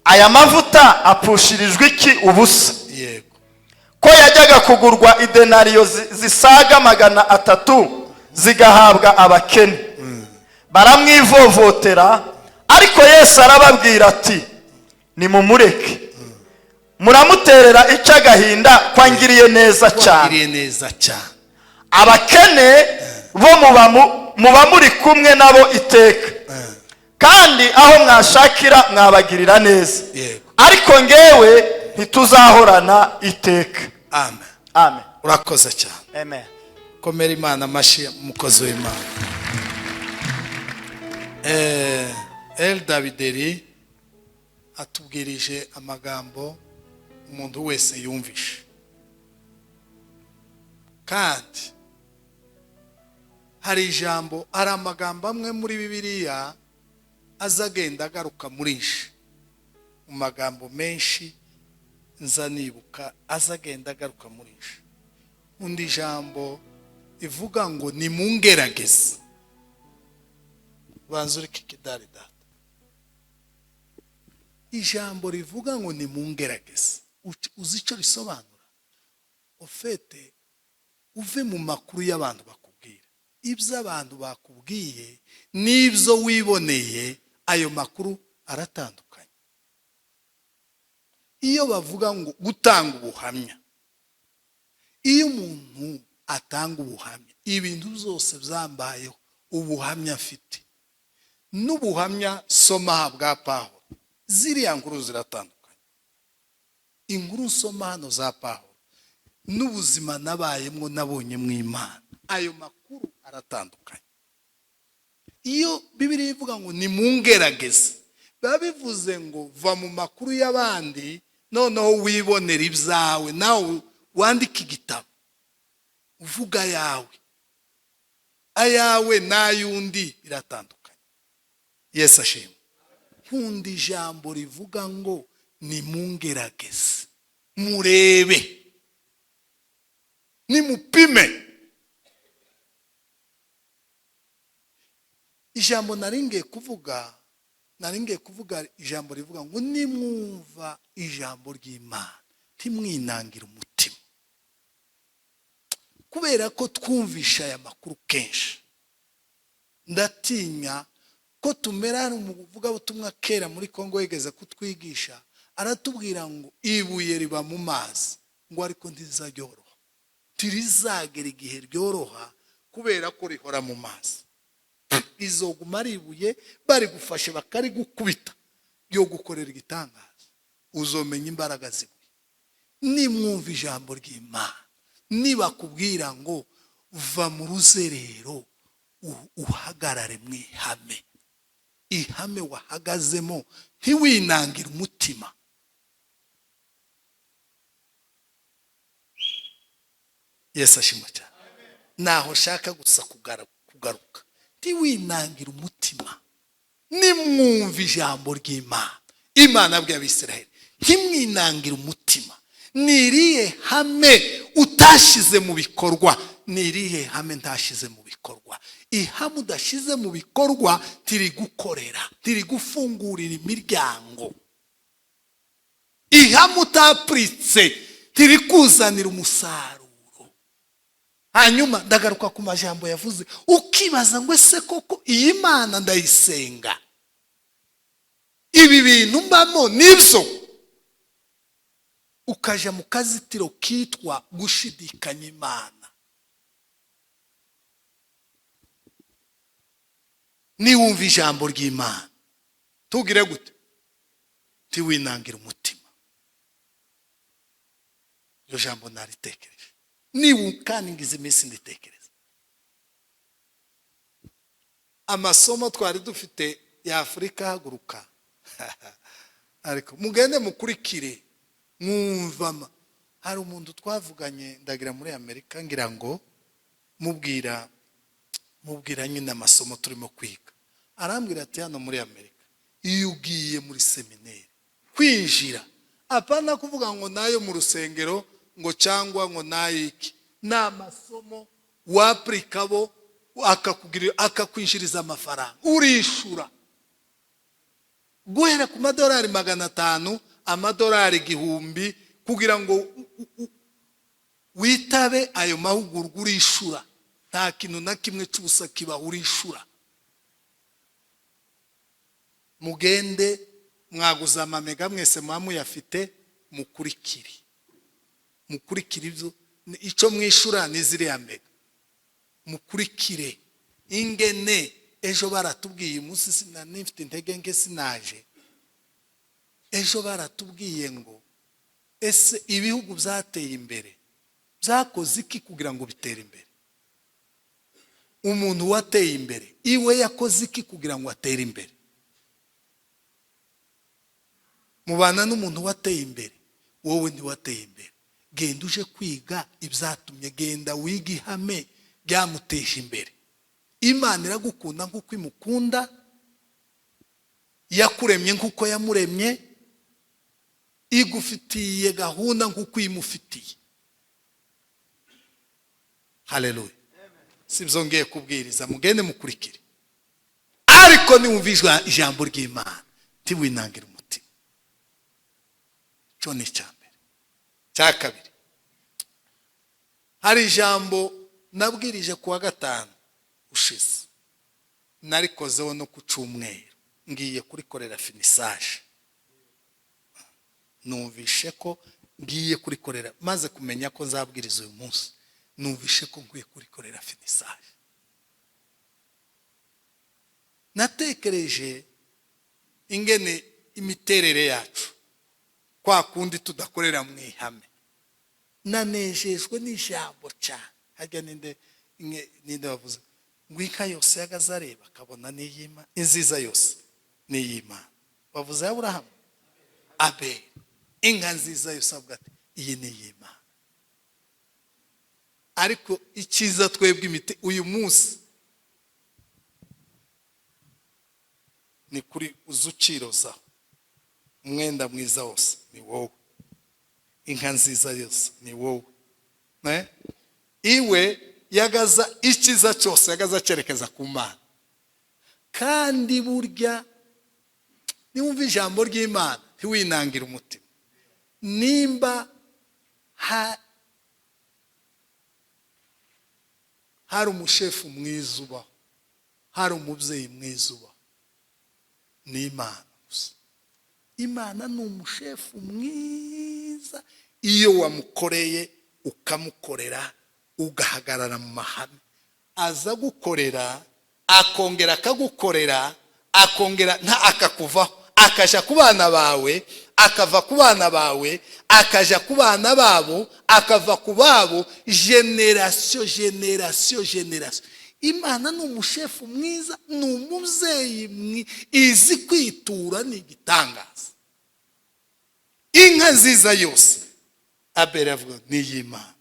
Aya mavuta apfushirijwe iki ubusa? Yego. Ko yajyaga kugurwa idenariyo zisaga 300 zigahabwa abakene. Baramwivovotera, ariko Yesu arababwira ati: "Nimumureke, muramuterera icy'agahinda ko angiriye neza cyane." Wagiriye neza cyane. "Abakene bo muba muri kumwe nabo iteka, kandi aho mwashakira mwabagirira neza, ariko ngewe ntituzahorana iteka." Amen. Amen. Urakoze cyane. Amen. Komera Imana amashyi, umukozi w'Imana. El Davideri atubwirije amagambo umuntu wese yumvishe, kandi hari ijambo, hari amagambo amwe muri Bibiliya aza agenda agaruka muri nshi mu magambo menshi nza nibuka, aza agenda agaruka muri nshi. Undi jambo ivuga ngo nimungerageze. Banza ureke ikidari data. Ijambo rivuga ngo nimungerageze, uzi icyo risobanura? Ufete uve mu makuru y'abantu bakubwira, ibyo abantu bakubwiye n'ibyo wiboneye, ayo makuru aratandukanye. Iyo bavuga ngo gutanga ubuhamya, iyo umuntu atanga ubuhamya, ibintu byose byambayeho, ubuhamya afite n'ubuhamya soma aha bwa Pawulo, ziriya nkuru ziratandukanye. Inkuru nsoma hano za Pawulo n'ubuzima nabayemwo, nabonye mu Imana, ayo makuru aratandukanye. Iyo Bibiliya ivuga ngo nimungerageze, biba bivuze ngo va mu makuru y'abandi, noneho wibonera ibyawe, nawe wandike igitabo uvuga ayawe. Ayawe n'ay'undi biratandukanye. Yesu ashimwe. Nkunda ijambo rivuga ngo nimungerageze, murebe, nimupime. Ijambo nari ngiye kuvuga, ijambo rivuga ngo nimwumva ijambo ry'Imana ntimwinangire umutima. Kubera ko twumvisha aya makuru kenshi, ndatinya ko tumera. Mu buvugabutumwa kera muri Kongo yigeze kutwigisha, aratubwira ngo ibuye riba mu mazi, ngo ariko ntirizaryoroha, ntirizagera igihe ryoroha kubera ko rihora mu mazi. Rizoguma ari ibuye, barigufashe bakarigukubita ryo gukorera igitangaza, uzomenya imbaraga zibuye. Nimwumva ijambo ry'Imana, nibakubwira ngo va mu ruzerero, uhagarare mu ihame, ihame wahagazemo ntiwinangire umutima. Yesu ashimwe cyane. Naho nshaka gusa kugaruka, ntiwinangire umutima. Nimwumva ijambo ry'Imana, Imana abwiye Abisiraheli ntimwinangire umutima. Ni irihe hame utashyize mu bikorwa? Ni irihe hame ntashyize mu bikorwa? Ihame udashyize mu bikorwa ntirigukorera, ntirigufungurira imiryango. Ihame utapuritse ntirikuzanira umusaruro. Hanyuma ndagaruka ku majambo yavuze, ukibaza ngo ese koko iyi Mana ndayisenga, ibi bintu mbamo nibyo? Ukaja mu kazitiro kitwa gushidikanya Imana. Niwumva ijambo ry'Imana tugire gute? Ntiwinangire umutima. Iryo jambo naritekereje, niba kandi ngize iminsi nditekereza. Amasomo twari dufite ya Afurika haguruka, ariko mugende mukurikire mwumvama. Hari umuntu twavuganye ndagira muri Amerika, ngira ngo mubwira nyine amasomo turimo kwiga, arambwira ati hano muri Amerika iyo ugiye muri seminari kwinjira, apana kuvuga ngo nayo mu rusengero ngo cyangwa ngo nayiki, ni amasomo wapurika bo akakwinjiriza amafaranga, urishura. Guhera ku madolari 500, amadolari 1000, kugira ngo witabe ayo mahugurwa urishura. Nta kintu na kimwe cy'ubusa kiba, urishura. Mugende mwaguze amamega mwese muba muyafite, mukurikire, mukurikire ibyo icyo mwishura ni ziriya mega, mukurikire ingene. Ejo baratubwiye, umunsi nifite intege nke sinaje, ejo baratubwiye ngo ese ibihugu byateye imbere byakoze iki kugira ngo bitere imbere? Umuntu wateye imbere iwe yakoze iki kugira ngo atere imbere? Mubana n'umuntu wateye imbere, wowe ntiwateye imbere. Genda uje kwiga ibyatumye, genda wiga ihame ryamuteje imbere. Imana iragukunda nk'uko imukunda, yakuremye nk'uko yamuremye, igufitiye gahunda nk'uko imufitiye. Haleluya. Si byo ngiye kubwiriza, mugende mukurikire. Ariko niwumva ijambo ry'Imana ntiwinangire umutima. Cyo ni icya mbere. Cya kabiri, hari ijambo nabwirije kuwa gatanu ushize, narikozeho no ku cyumweru, ngiye kurikorera finissage. Numvishe ko ngiye kurikorera, maze kumenya ko nzabwiriza uyu munsi, numvishe ko nkwiye kurikorera finissage. Natekereje ingene imiterere yacu kwa kundi tudakorera mu ihame. Nanejejwe n'ijambo cyane. Harya ninde ninde wavuze ngo inka yose yagaze areba akabona n'iy'Imana, inziza yose n'iy'Imana? Bavuze Aburahamu, Abeli, inka nziza yose avuga ati iyi ni iy'Imana. Ariko icyiza twebwe imiti uyu munsi ni kuri uzuciroza umwenda mwiza wose ni wowe, inka nziza yose ni wowe. Iwe yagaza icyiza cyose yagaza cyerekeza ku Mana. Kandi burya niwumva ijambo ry'Imana ntiwinangire umutima. Nimba hari umushefu mwiza ubaho, hari umubyeyi mwiza ubaho, ni Imana gusa. Imana ni umushefu mwiza, iyo wamukoreye ukamukorera ugahagarara mu mahame, aza gukorera akongera akagukorera, akongera nta akakuvaho, akaja ku bana bawe, akava ku bana bawe, akaja ku bana babo, akava ku babo, generasiyo generasiyo generasiyo. Imana ni umushefu mwiza, ni umubyeyi mwiza, izi kwitura ni igitangaza. Inka nziza yose Abeli avuga ni iy'Imana.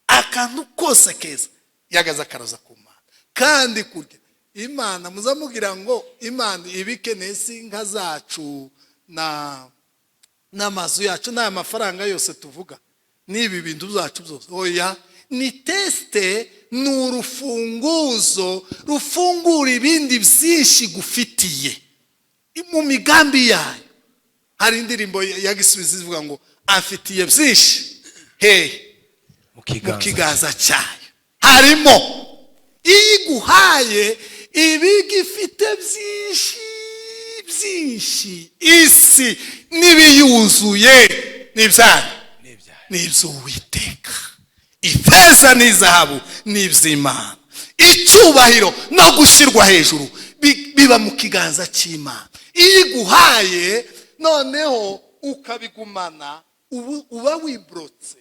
Akantu kose keza yagaze akaroza ku Mana. Kandi kurya Imana muzamubwira ngo Imana ibikeneye si inka zacu n'amazu yacu n'aya mafaranga yose tuvuga n'ibi bintu byacu byose. Oya, ni teste, ni urufunguzo rufungura ibindi byinshi gufitiye mu migambi yayo. Hari indirimbo ya Gisubizo ivuga ngo amfitiye byinshi hehe mu kiganza cyayo. Harimo iyo iguhaye ibigifite byinshi byinshi, isi n'ibiyuzuye n'ibyayo n'iby'Uwiteka, ifeza n'izahabu n'iby'Imana, icyubahiro no gushyirwa hejuru biba mu kiganza cy'Imana. Iyo iguhaye noneho ukabigumana, uba wibrotse,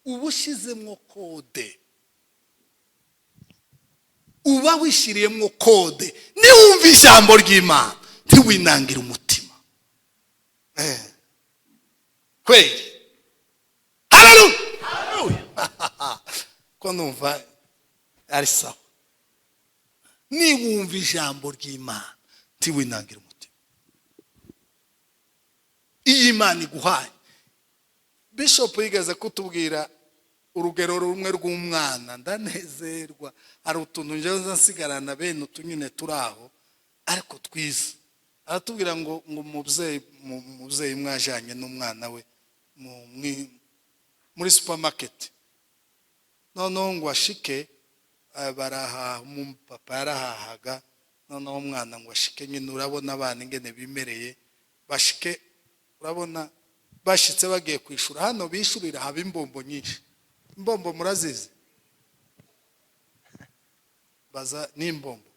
uba ushyizemo kode, uba wishyiriyemo kode. Niwumva ijambo ry'Imana ntiwinangire umutima. Kweli, haleluya. Ko numva ari sawa. Niwumva ijambo ry'Imana ntiwinangire umutima. Iyo Imana iguhaye, Bishop yigeze kutubwira urugero rumwe rw'umwana, ndanezerwa. Hari utuntu njyewe nsigarana bene utu nyine turi aho ariko twiza. Aratubwira ngo umubyeyi mwajanye n'umwana we muri supermarket, noneho ngo ashike, barahaha, umupapa yarahahaga, noneho umwana ngo ashike nyine, urabona abana ingene bimereye, bashike, urabona bashitse bagiye kwishura, hano bishurira haba imbombo nyinshi. Imbombo murazizi? Baza n'imbombo,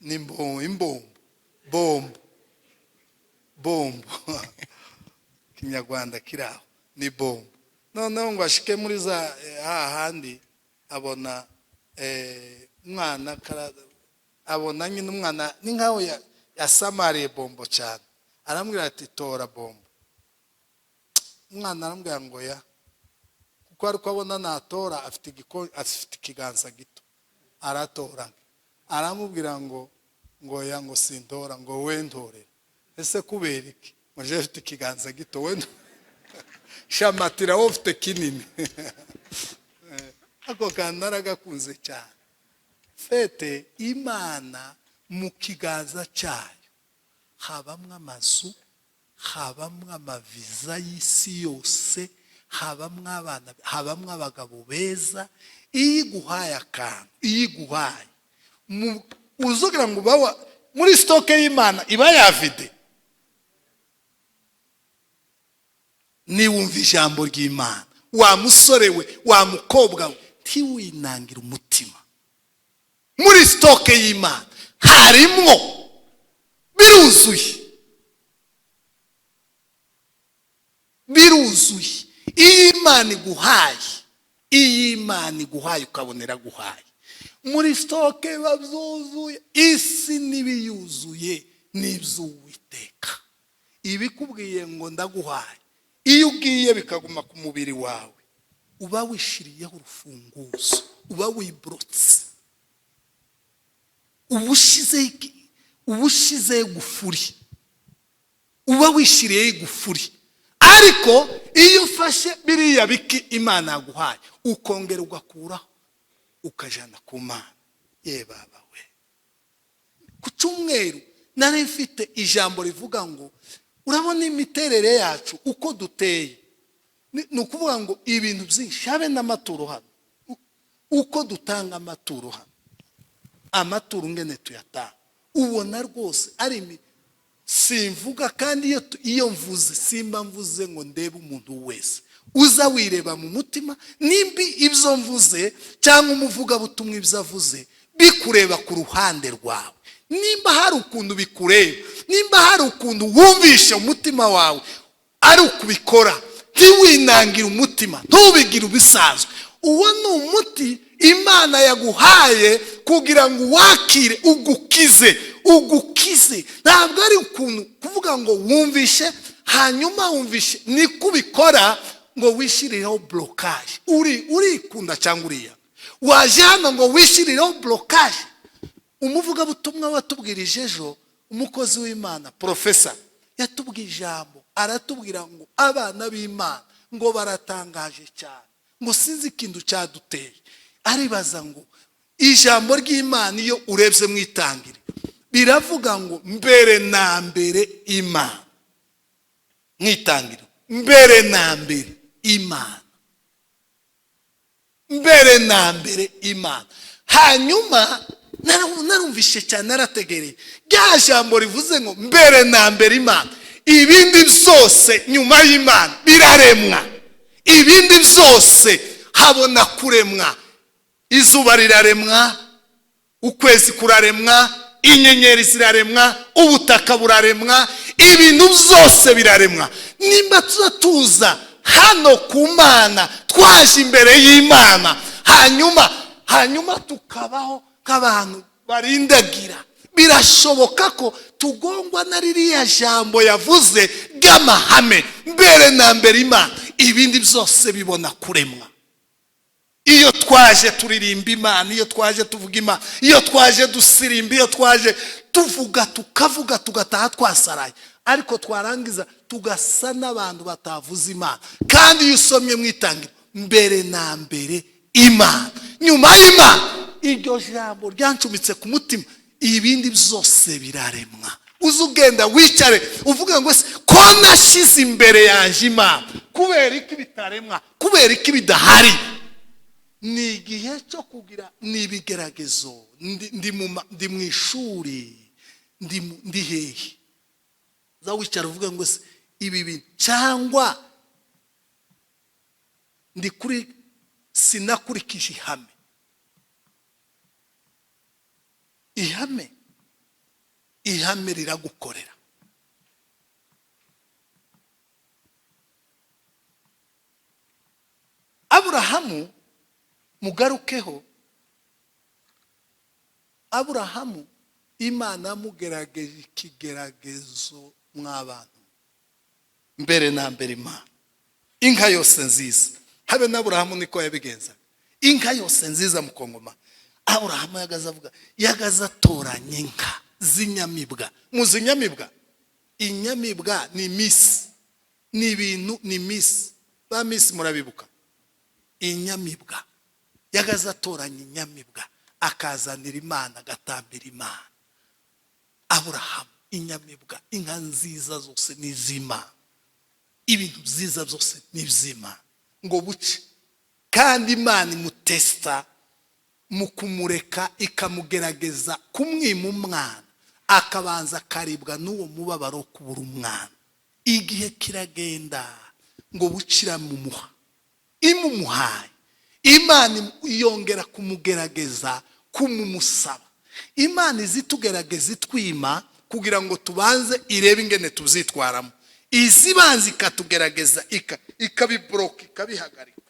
n'imbombo, imbombo, bombo, bombo, Kinyarwanda kiraho ni bombo. Noneho ngo ashike muri za hahandi, abona umwana abona nyine umwana ni nkaho yasamariye bombo cyane, aramubwira ati: "Tora bombo." Umwana aramubwira ngo ya, kuko ariko abona natora afite ikiganza gito, aratora. Aramubwira ngo ya, ngo sintora, ngo we ntorera. Ese kubera iki? Ngo je mfite ikiganza gito, we shamatira wowe ufite kinini. Ako kantu naragakunze cyane. Fete Imana mu kiganza cyayo habamwo amazu, habamwo amaviza y'isi yose, habamwo abana, habamwo abagabo beza. Iyo iguhaye akantu, iyo iguhaye uzugira ngo uba muri stock y'Imana iba yavide. Niwumva ijambo ry'Imana, wa musore we, wa mukobwa we, ntiwinangire umutima. Muri stock y'Imana harimwo, biruzuye, biruzuye. Iyo Imana iguhaye, iyo Imana iguhaye ukabonera guhaye, muri stock biba byuzuye. Isi n'ibiyuzuye n'iby'Uwiteka. Ibikubwiye ngo ndaguhaye, iyo ugiye bikaguma ku mubiri wawe, uba wishiriyeho urufunguzo, uba wiburotse, uba ushizeho igufuri, uba wishiriyeho igufuri. Ariko iyo ufashe biriya biki Imana yaguhaye, ukongera ugakuraho ukajana ku Mana, ye baba we! Ku cyumweru nari mfite ijambo rivuga ngo urabona imiterere yacu uko duteye, ni ukuvuga ngo ibintu byinshi, habe n'amaturo hano, uko dutanga amaturo hano, amaturo ngene tuyatanga, ubona rwose ari simvuga. Kandi iyo mvuze, simba mvuze ngo ndebe umuntu wese uza wireba mu mutima. Nimba ibyo mvuze cyangwa umuvugabutumwa ibyo avuze bikureba ku ruhande rwawe, nimba hari ukuntu bikureba, nimba hari ukuntu wumvishe umutima wawe ari ukubikora, ntiwinangire umutima, ntubigire ubisanzwe. Uwo ni umuti Imana yaguhaye kugira ngo uwakire, ugukize, ugukize. Ntabwo ari ukuntu kuvuga ngo wumvishe, hanyuma wumvishe niko ubikora, ngo wishyirireho blocage. Uri urikunda cyangwa uriya waje hano ngo wishyirireho blocage. Umuvugabutumwa watubwirije ejo, umukozi w'Imana profesa, yatubwiye ijambo, aratubwira ngo abana b'Imana ngo baratangaje cyane, ngo sinzi ikintu cyaduteye. Aribaza ngo ijambo ry'Imana iyo urebye mu itangire biravuga ngo mbere na mbere Imana, mu itangiriro mbere na mbere Imana, mbere na mbere Imana. Hanyuma narumvishe cyane, narategereye rya jambo rivuze ngo mbere na mbere Imana, ibindi byose nyuma y'Imana biraremwa, ibindi byose habona kuremwa. Izuba riraremwa, ukwezi kuraremwa, inyenyeri ziraremwa, ubutaka buraremwa, ibintu byose biraremwa. Nimba tuza tuza hano ku Mana, twaje imbere y'Imana, hanyuma tukabaho nk'abantu barindagira, birashoboka ko tugongwa na ririya jambo yavuze ry'amahame: mbere na mbere Imana, ibindi byose bibona kuremwa. Iyo twaje turirimba Imana, iyo twaje tuvuga Imana, iyo twaje dusirimba, iyo twaje tuvuga, tukavuga tugataha twasaraye, ariko twarangiza tugasa n'abantu batavuze Imana. Kandi iyo usomye mu itangiriro, mbere na mbere Imana, nyuma y'Imana, iryo jambo ryancumitse ku mutima, ibindi byose biraremwa. Uze ugenda wicare uvuga ngo se ko nashyize imbere yanjye Imana, kubera iki bitaremwa, kubera iki bidahari? Ni igihe cyo kugira, ni ibigeragezo. Ndi mu ishuri, ndi hehe? Uza wicara uvuga ngo se ibi bintu, cyangwa ndi kuri, sinakurikije ihame. Ihame riragukorera. Aburahamu, mugarukeho, Aburahamu Imana yamugerageje ikigeragezo mw'abantu. Mbere na mbere Imana inka yose nziza, habe n'Aburahamu niko yabigenzaga, inka yose nziza mu Kongoma. Aburahamu yagaze avuga, yagaze atoranya inka z'inyamibwa. Muzi inyamibwa? Inyamibwa ni misi, ni ibintu, ni misi. Ba misi murabibuka. Inyamibwa yagaze atoranya inyamibwa, akazanira Imana, agatambira Imana. Aburahamu inyamibwa, inka nziza zose ni iz'Imana, ibintu byiza byose ni iby'Imana, ngo buce. Kandi Imana imutesta mu kumureka, ikamugerageza kumwima umwana, akabanza akaribwa n'uwo mubabaro wo kubura umwana. Igihe kiragenda ngo buce iramumuha, imumuhaye Imana yongera kumugerageza, kumumusaba. Imana izitugerageza itwima kugira ngo tubanze irebe ingene tuzitwaramo. Izibanza ikatugerageza, ikabibloka, ikabihagarika.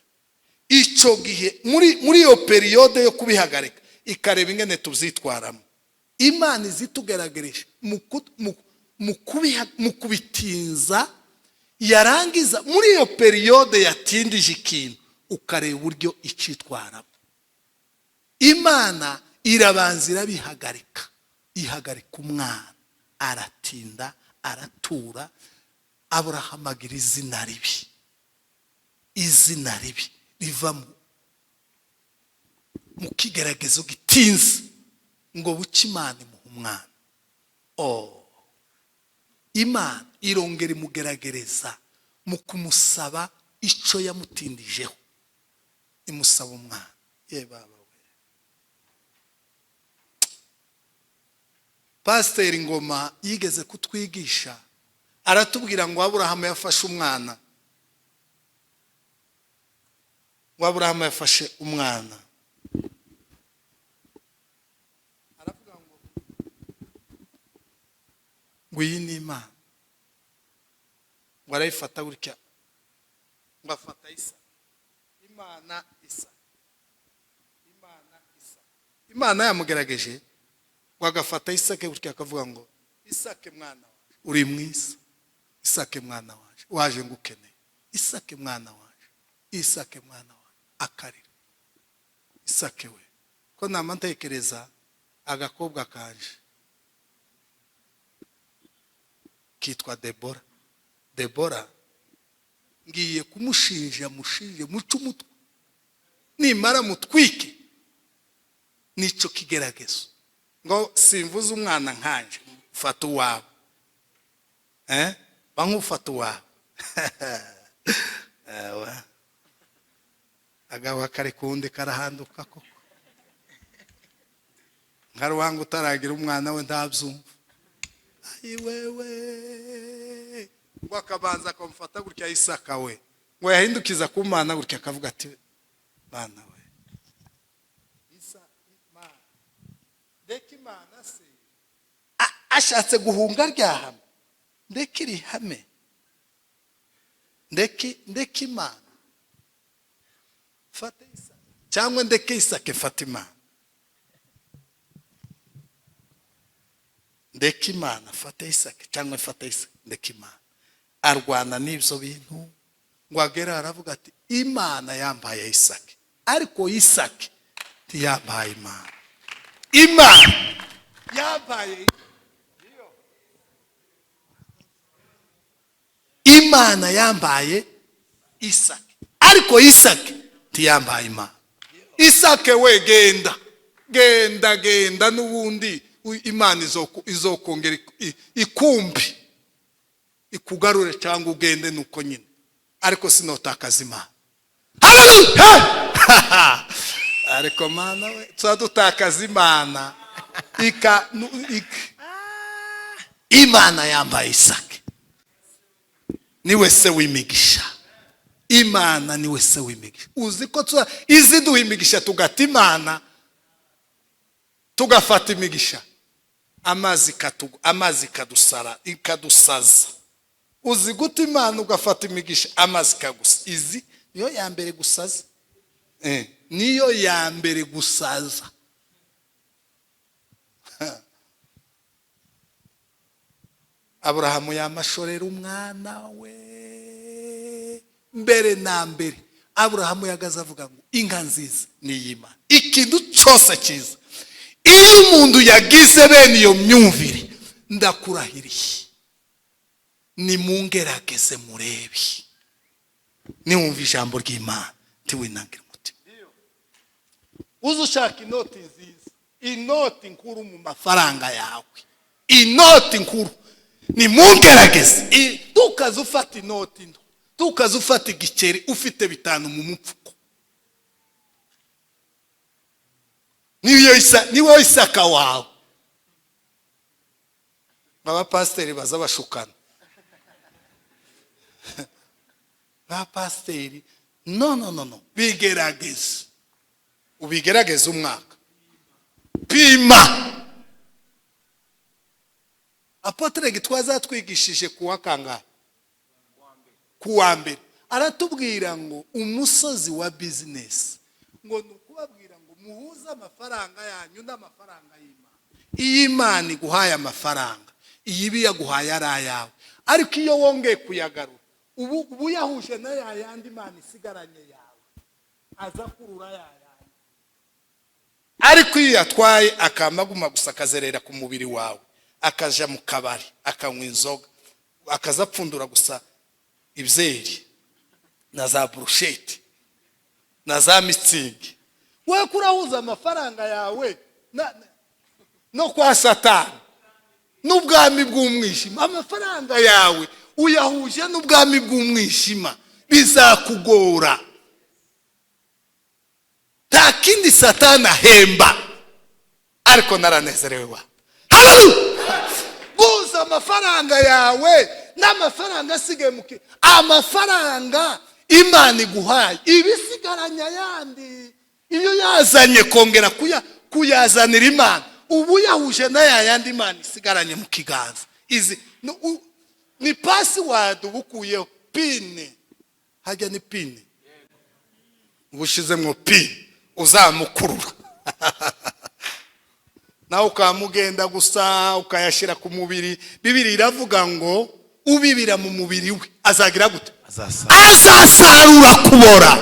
Icyo gihe muri iyo periyode yo kubihagarika, ikareba ingene tuzitwaramo. Imana izitugeragereje mu kubitinza, yarangiza muri iyo periyode yatindije ikintu, ukareba uburyo icitwaramo. Imana irabanza irabihagarika, ihagarika umwana, aratinda, aratura. Aburahamu agira izina ribi, izina ribi riva mu kigeragezo gitinze, ngo buce Imana imuha umwana. Imana irongera imugeragereza mu kumusaba icyo yamutindijeho, imusaba umwana. Ye baba we. Pasiteri Ngoma yigeze kutwigisha, aratubwira ngo Aburahamu yafashe umwana, ngo Aburahamu yafashe umwana, aravuga ngo iyi ni Imana, ngo arayifata gutya, ngo afata Isa, Imana Isa, Imana Isa. Imana yamugerageje, ngo agafata Isake gutya, akavuga ngo Isake mwana waje uri mwiza, Isake mwana waje waje ngukeneye, Isake mwana waje, Isake mwana waje, akarira. Isake we, ko nama ntekereza agakobwa kanje kitwa Debora. Debora ngiye kumushinja, mushinje muce umutwe, nimara mutwike. Nicyo kigeragezo. Ngo simvuze umwana nkanje, fata uwawe, bankufata uwawe. Agahwa kari kundi karahanduka koko. Nka ruhanga utaragira umwana we ntabyumva. Ayi wewe, ngo akabanza akamufata gutya Isaka we, ngo yahindukiza ku Mana gutya akavuga ati Mana we, Isa Imana, ndeka Imana se ashatse guhunga ryahame, ndeka iri hame, ndeka Imana fate Isaka, cyangwa ndeke Isaka fate Imana, ndeka Imana fate Isaka, cyangwa fate Isaka ndeka Imana. Arwana n'ibyo bintu, ngo agere aravuga ati Imana yambaye Isaka, ariko Isaka ntiyambaye Imana. Imana yambaye, Imana yambaye Isaka, ariko Isaka ntiyambaye Imana. Isaka we genda, genda, genda, n'ubundi Imana izokongera ikumbi ikugarure cyangwa ugende nuko nyine, ariko sinotakaza Imana. Haleluya! Ariko Mana we, tuzadutakaza Imana. Imana yambaye Isake, niwe se w'imigisha. Imana niwe se w'imigisha. Uzi ko iziduha imigisha, tugata Imana, tugafata imigisha, amazi ikadusara, ikadusaza. Uzi guta Imana ugafata imigisha, amazi ikagusa. Izi niyo ya mbere gusaza, niyo ya mbere gusaza. Aburahamu yamashorera umwana we mbere na mbere. Aburahamu yagaze avuga ngo inka nziza ni iy'Imana, ikintu cyose cyiza. Iyo umuntu yagize bene iyo myumvire, ndakurahiriye, nimungerageze murebe, niwumva ijambo ry'Imana ntiwinangire umutima. Uze ushaka inoti nziza, inoti nkuru mu mafaranga yawe, inoti nkuru, nimungerageze. Tukaze ufata inoti nto, tukaze ufata igiceri ufite 5 mu mupfuko, niyo Isaka wawe. Abapasiteri baza bashukana, abapasiteri no no no no, bigerageze, ubigerageze umwaka, pima. Apotre Gitwaza yatwigishije kuwa kangahe? Kuwa mbere. Aratubwira ngo umusozi wa business, ngo ni ukubabwira ngo muhuze amafaranga yanyu n'amafaranga y'Imana. Iyo Imana iguhaye amafaranga, iyi iba iyaguhaye ari ayawe, ariko iyo wongeye kuyagarura ubu yahuje na ya yandi Imana isigaranye yawe, aza kurura ya yandi. Ariko iyo yatwaye akamaguma gusa, akazerera ku mubiri wawe, akaja mu kabari, akanywa inzoga, akaza apfundura gusa ibyeri na za burusheti na za mitsingi, we kurahuza amafaranga yawe no kwa Satani n'ubwami bw'umwijima. Amafaranga yawe uyahuje n'ubwami bw'umwijima, bizakugora. Nta kindi Satani ahemba. Ariko naranezerewe wa. Haleluya! Guza amafaranga yawe n'amafaranga asigaye mu amafaranga Imana iguhaye, ibisigaranya yandi iyo yazanye kongera kuyazanira Imana, ubu yahuje na ya yandi Imana isigaranye mu kiganza. Izi ni password ubukuyeho, pin hajya ni pin, ubushizemo pin uzamukurura nawe ukamugenda gusa ukayashyira ku mubiri. Bibiri iravuga ngo ubibira mu mubiri we azagira gute? Azasarura kubora.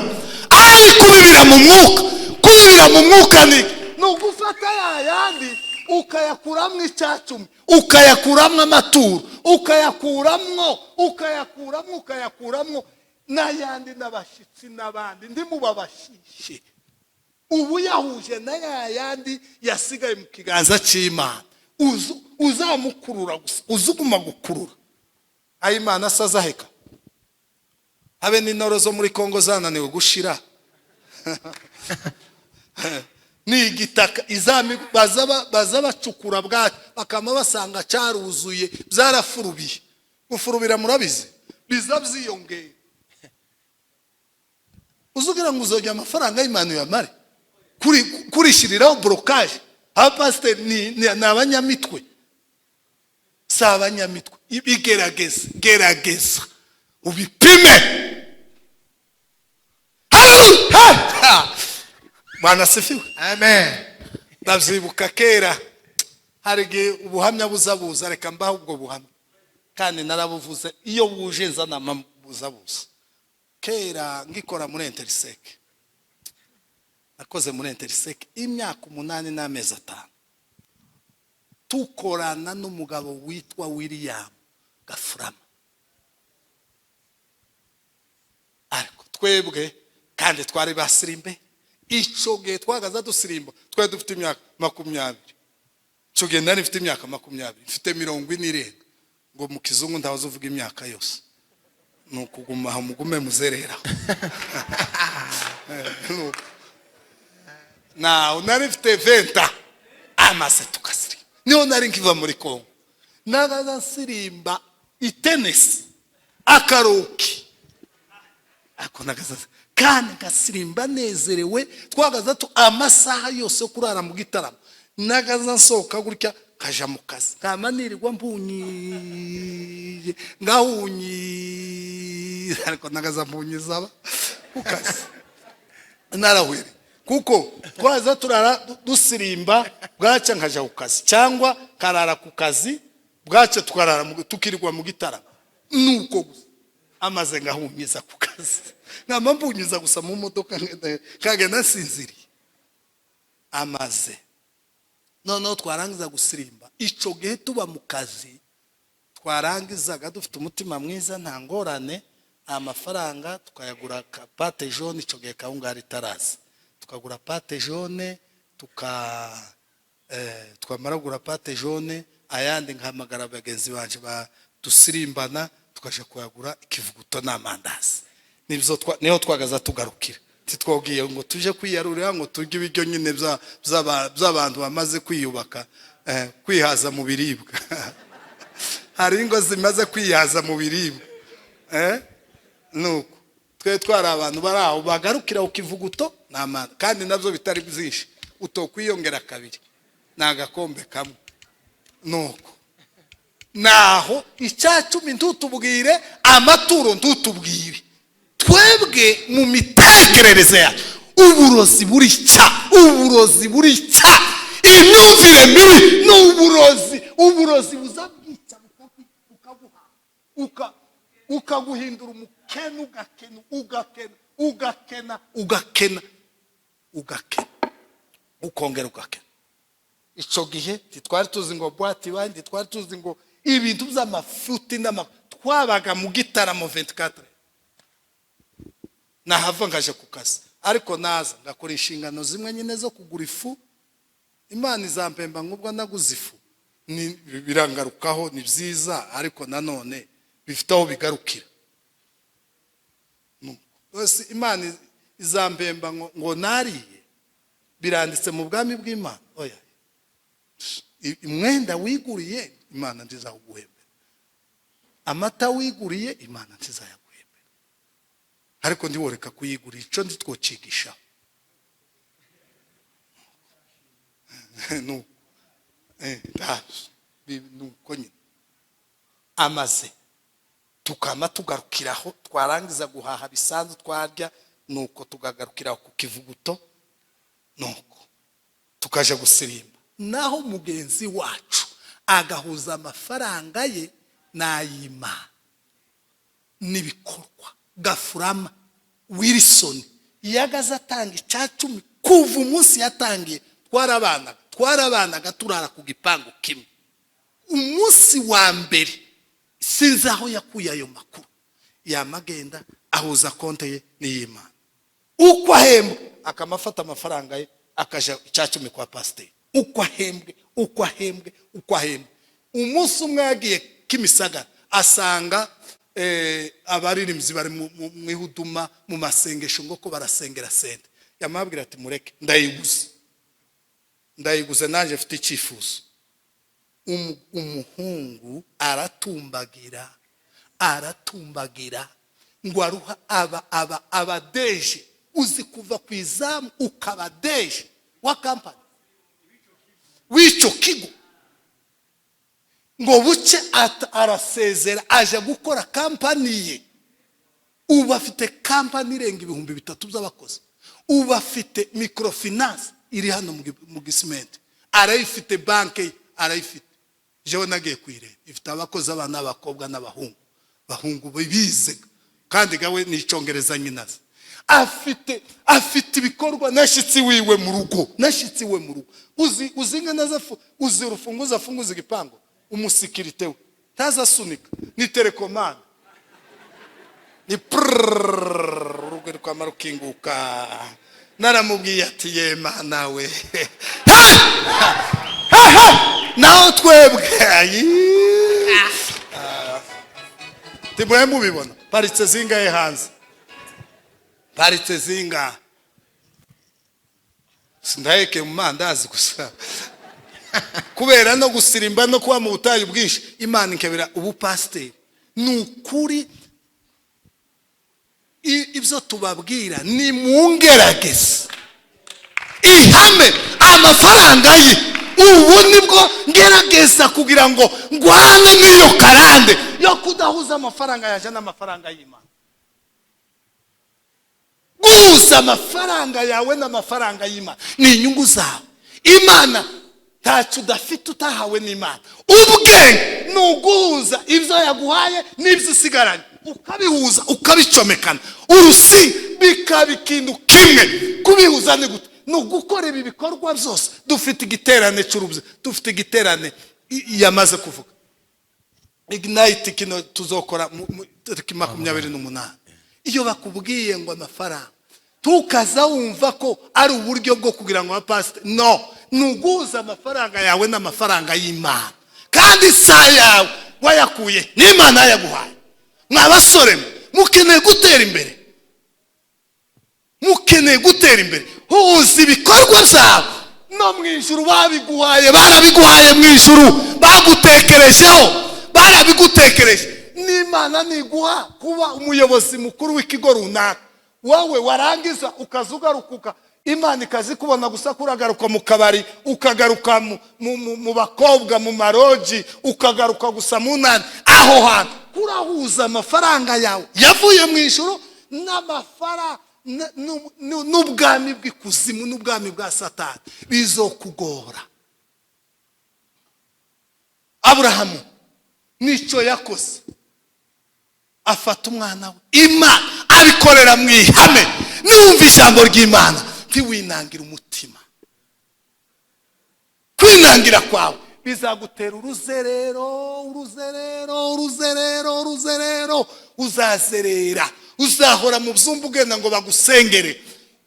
Ari kubibira mu mwuka. Kubibira mu mwuka ni ugufata ya yandi ukayakuramwo icyacumi, ukayakuramwo amaturo, ukayakuramwo ukayakuramwo ukayakuramwo n'ayandi n'abashyitsi n'abandi ndimubabashishe. Ubu yahuje na ya yandi yasigaye mu kiganza cy'Imana, uzamukurura gusa, uzuguma gukurura. Ayimana asazaheka habe n'intoro zo muri Kongo zananiwe gushira. Ni igitaka izami baza bacukura bwaki, bakama basanga cyaruzuye, byarafurubiye. Gufurubira murabizi, biza byiyongera. Uzugira ngo uzojya amafaranga y'Imana uyamare kurishiriraho blocage. Abapasiteri ni abanyamitwe, si abanyamitwe. Ibigerageza, gerageza ubipime. Haleluya! Bwana asifiwe. Amen. Ndabyibuka kera hari igihe ubuhamya buzabuza, reka mbaho ubwo buhamya kandi narabuvuze, iyo buje nzana buzabuza. Kera ngikora muri Intersec, nakoze muri Intersec imyaka 8 n'amezi 5, tukorana n'umugabo witwa William Gafurama. Ariko twebwe kandi twari basirimbe, ico gihe twagaza dusirimba, twari dufite imyaka 20. Icyo gihe nari mfite imyaka 20, mfite 40 irenga. Ngo mu kizungu ntawe uvuga imyaka yose, ni ukuguma aho, mugume muzereraho. Nawe nari mfite 20. Amaze tukasirimba, niho nari nkiva muri Kongo, nagaza nsirimba itenesi akaruki ako nagaza kandi ngasirimba nezerewe. Twagaza tu amasaha yose yo kurara mu gitaramo, nagaza nsohoka gutya kaja mu kazi, nkama nirirwa mpunyiye, ngahunyiye, ariko nagaza mpunyiza aba ku kazi narahwere, kuko twaza turara dusirimba, bwacya nkaja ku kazi cyangwa karara ku kazi, bwacya tukarara tukirirwa mu gitaramo, nuko gusa. Amaze ngahunyiza ku kazi, nkama mpunyiza gusa mu modoka, nkagenda nsinziriye. Amaze noneho twarangiza gusirimba, ico gihe tuba mu kazi, twarangizaga dufite umutima mwiza, nta ngorane, amafaranga tukayagura pâte jaune. Ico gihe kawunga yari itaraza, tukagura pâte jaune, tuka twamara kugura pâte jaune, ayandi nkahamagara bagenzi banje ba dusirimbana, tukaja kuyagura ikivuguto n'amandazi. Nibyo niho twagaza tugarukira. Titwabwiye ngo tuje kwiyarurira, ngo turye ibiryo nyine by'abantu bamaze kwiyubaka, kwihaza mu biribwa. Hari ingo zimaze kwihaza mu biribwa. Nuko twe twari abantu bari aho bagarukira ku kivuguto n'amanda, kandi nabyo bitari byinshi, utokwiyongera kabiri, ni agakombe kamwe. Nuko naho 10% ntutubwire, amaturo ntutubwire. Twebwe mu mitekerereze yacu uburozi burica, uburozi burica, imyumvire mibi ni uburozi. Uburozi buza bwica, bukaguha, ukaguhindura umukene, ugakena, ugakena, ugakena, ugakena, ugakena, ukongera ugakena. Icyo gihe ntitwari tuzi ngo boîte ibaye, ntitwari tuzi ngo ibintu by'amafuti n'ama, twabaga mu gitaramo 24. Nahava ngaje ku kazi, ariko naza ngakora inshingano zimwe nyine zo kugura ifu. Imana izampemba nk'ubwo naguze ifu. Birangarukaho, ni byiza, ariko nanone bifite aho bigarukira. Rwose Imana izampemba ngo nariye, biranditse mu bwami bw'Imana? Oya. Umwenda wiguriye, Imana ntizawuguhembera. Amata wiguriye, Imana ntizayaguhembera. Ariko ntiworeka kuyigurira, icyo ntitwocigishaho. Nuko nuko nyine amaze tukama tugarukiraho, twarangiza guhaha bisanzwe twarya, nuko tukagarukiraho ku kivuguto, nuko tukaja gusirimba. Naho mugenzi wacu agahuza amafaranga ye n'ay'Imana n'ibikorwa. Gafurama Wilson yagaze atanga 10% kuva umunsi yatangiye. Twarabanaga, turara ku gipangu kimwe. Umunsi wa mbere sinzi aho yakuye ayo makuru, yamagenda ahuza konte ye n'iy'Imana. Uko ahembwe akamafata amafaranga ye, akaja 10% kwa pasiteri. Uko ahembwe, uko ahembwe, uko ahembwe. Umunsi umwe yagiye Kimisagara, asanga abaririmbyi bari mu ihuduma, mu masengesho, ngo ko barasengera sente. Yamabwira ati: "Mureke, ndayiguze, ndayiguze, nanjye mfite icyifuzo." Umuhungu aratumbagira, aratumbagira, ngo aruha aba abadeje. Uzi kuva ku izamu ukaba DG wa kampani w'icyo kigo? Ngo buce arasezera, aje gukora kampani ye. Ubu afite kampani irenga 3000 by'abakozi. Ubu afite microfinance iri hano mu Gisimenti, arayifite, banki ye arayifite. Jewe nagiye kuyireba, ifite abakozi, abana b'abakobwa n'abahungu, bahungu bize, kandi gawe n'icyongereza nyine azi. Afite ibikorwa. Nashyitsi wiwe mu rugo, nashyitsi we mu rugo, uzi nka naza uzi urufunguzo afunguza igipangu, umusikirite we ntazasunika, ni télécommande, ni prrrr, urugo rukamara rukinguka. Naramubwiye ati: "Yema nawe." Naho twebwe, ayi. Ah. Timwe mubibona, paritse zingahe hanze? Paritse zingahe? Sindaheke mu mandazi gusa kubera no gusirimba no kuba mu butayu bwinshi. Imana ikabira ubupasiteri. Ni ukuri, ibyo tubabwira ni mungerageze ihame amafaranga ye. Ubu nibwo ngerageza kugira ngo ngwane n'iyo karande yo kudahuza amafaranga yaje n'amafaranga y'Imana. Guhuza amafaranga yawe n'amafaranga y'Imana ni inyungu zawe. Imana ntacyo udafite utahawe n'Imana. Ubwenge ni uguhuza ibyo yaguhaye n'ibyo usigaranye, ukabihuza, ukabicomekana urusi, bikaba ikintu kimwe. Kubihuza ni gute? Ni ugukora ibi bikorwa byose. Dufite igiterane cy'urubyiruko, dufite igiterane yamaze kuvuga, Ignite, kino tuzokora tariki 28. Iyo bakubwiye ngo amafaranga, tukaza wumva ko ari uburyo bwo kugira ngo abapasiteri. No ni uguhuza amafaranga yawe n'amafaranga y'Imana. Kandi isaha yawe wayakuye n'Imana yaguhaye. Mwa basore mwe, mukeneye gutera imbere, mukeneye gutera imbere, huza ibikorwa byawe no mu ijuru. Babiguhaye, barabiguhaye mu ijuru, bagutekerejeho, barabigutekereje. N'Imana niguha kuba umuyobozi mukuru w'ikigo runaka, wowe warangiza ukaza ugaruka, Imana ikazikubona gusa ko uragaruka mu kabari, ukagaruka mu bakobwa, mu maroji, ukagaruka gusa mu nani aho hantu, kurahuza amafaranga yawe yavuye mu ijuru n'amafaranga n'ubwami bw'ikuzimu n'ubwami bwa Satani, bizokugora. Aburahamu nicyo yakoze, afata umwana we. Imana abikorera mu ihame. Niwumva ijambo ry'Imana, ntiwinangire umutima. Kwinangira kwawe bizagutera uruzerero, uruzerero, uruzerero, uruzerero. Uzazerera, uzahora mu byumba ugenda ngo bagusengere.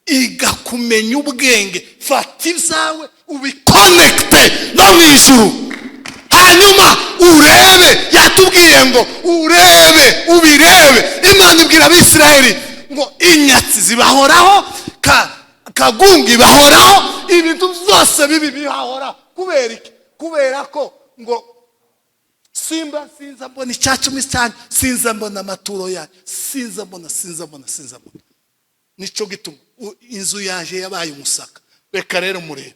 Iga kumenya ubwenge, fata ibyawe ubikonekite no mu ijuru, hanyuma urebe. Yatubwiye ngo urebe, ubirebe. Imana ibwira Abisirayeli ngo inyatsi zibahoraho, kagunga ibahoraho, ibintu byose bibi bihahoraho. Kubera iki? Kubera ko ngo simba sinza mbona icyacumi cyanyu, sinza mbona amaturo yanyu, sinza mbona, sinza mbona, sinza mbona. Nicyo gituma inzu yaje yabaye umusaka. Reka rero murebe,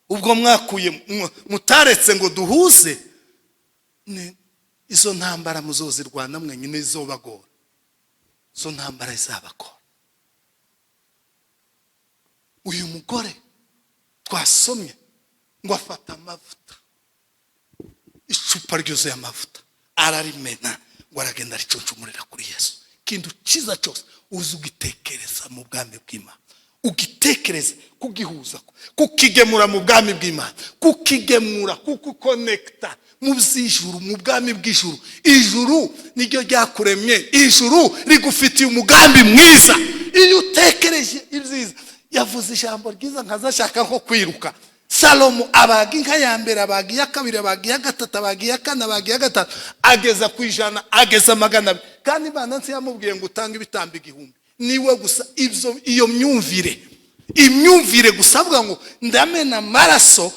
ubwo mwakuye mutaretse ngo duhuze, izo ntambara muzozirwana mwenyine, zizobagora. Izo ntambara zizabagora. Uyu mugore twasomye ngo afata amavuta, icupa ryuzuye amavuta, ararimena, ngo aragenda aricuncumurira kuri Yesu. Ikintu cyiza cyose uzi ugitekereza mu bwami bw'Imana, ugitekereza kugihuza, kukigemura mu bwami bw'Imana, kukigemura, kukukonekita mu by'ijuru, mu bwami bw'ijuru. Ijuru niryo ryakuremye, ijuru rigufitiye umugambi mwiza. Iyo utekereje ibyiza, yavuze ijambo ryiza nkazashaka nko kwiruka. Salomo abaga inka ya mbere, abaga iya kabiri, abaga iya gatatu, abaga iya kane, abaga iya gatanu, ageza ku 100, ageza 200. Kandi Imana nsi yamubwiye ngo utange ibitambo 1000. Niwe gusa ibyo, iyo myumvire, imyumvire gusa avuga ngo ndamena amaraso,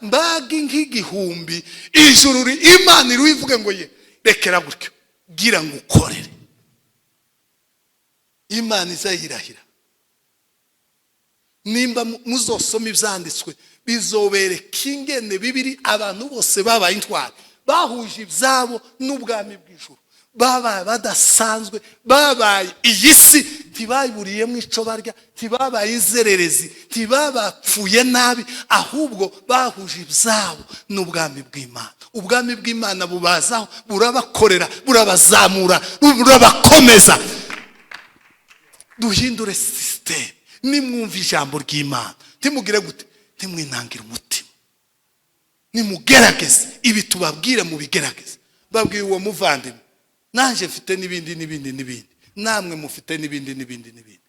mbaga inka 1000, ijuru Imana irivuge ngo ye rekera gutyo, gira ngo ukorere Imana izayirahira. Nimba muzosoma ibyanditswe, bizobereka ingene bibiri abantu bose babaye intwari, bahuje ibyabo n'ubwami bw'ijuru, babaye badasanzwe, babaye iyi si ntibayiburiyemo icyo barya, ntibabaye inzererezi, ntibabapfuye nabi, ahubwo bahuje ibyabo n'ubwami bw'Imana. Ubwami bw'Imana bubazaho, burabakorera, burabazamura, burabakomeza. Duhindure sisiteme. Nimwumva ijambo ry'Imana, ntimugire gute? Ntimwinangire umutima, nimugerageze ibi tubabwire, mubigerageze. Babwiye uwo muvandimwe, nanjye mfite n'ibindi n'ibindi n'ibindi, namwe mufite n'ibindi n'ibindi n'ibindi.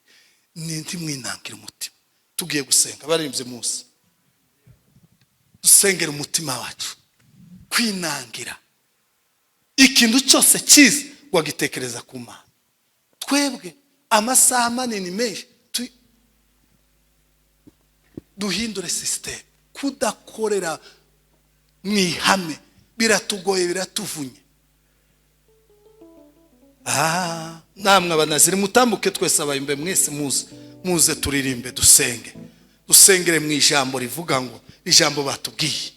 Ni ntimwinangire umutima. Tugiye gusenga, baririmbye munsi. Dusengere umutima wacu kwinangira ikintu cyose cyiza wagitekereza ku Mana. Twebwe amasaha manini menshi duhindure système. Kudakorera mu ihame biratugoye, biratuvunye. Namwe abanaziri mutambuke, twese abayumbe mwese muze, muze turirimbe, dusenge, dusengere mu ijambo rivuga ngo ijambo batubwiye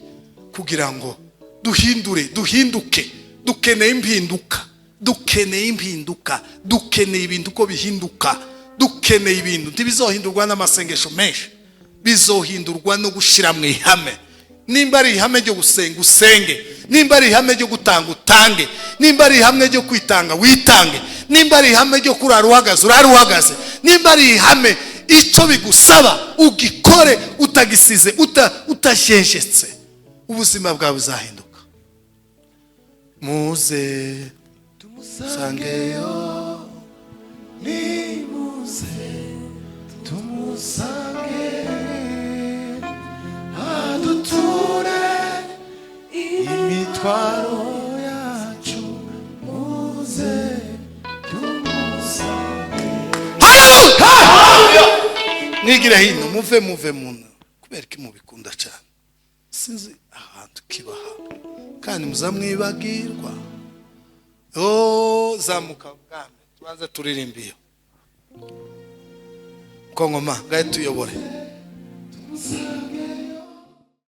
kugira ngo duhindure, duhinduke. Dukeneye impinduka, dukeneye impinduka, dukeneye ibintu uko bihinduka. Dukeneye ibintu ntibizohindurwa n'amasengesho menshi, bizohindurwa no gushyira mu ihame. Nimba ari ihame ryo gusenga, usenge. Nimba ari ihame ryo gutanga, utange. Nimba ari ihame ryo kwitanga, witange. Nimba ari ihame ryo kurara uhagaze, urare uhagaze. Nimba ari ihame, icyo bigusaba ugikore utagisize, utajenjetse, ubuzima bwawe buzahinduka. Muze tumusangeyo, nimuze tumusange, aduture imitwaro yacu, muze tumusange. Mwigire hino, muve, muve muno. Kubera ko mubikunda cyane, sinzi ahantu kibaha kandi muzamwibagirwa. Oh, zamuka bwami, tubanze turirimbe iyo kongoma ngahe, tuyobore.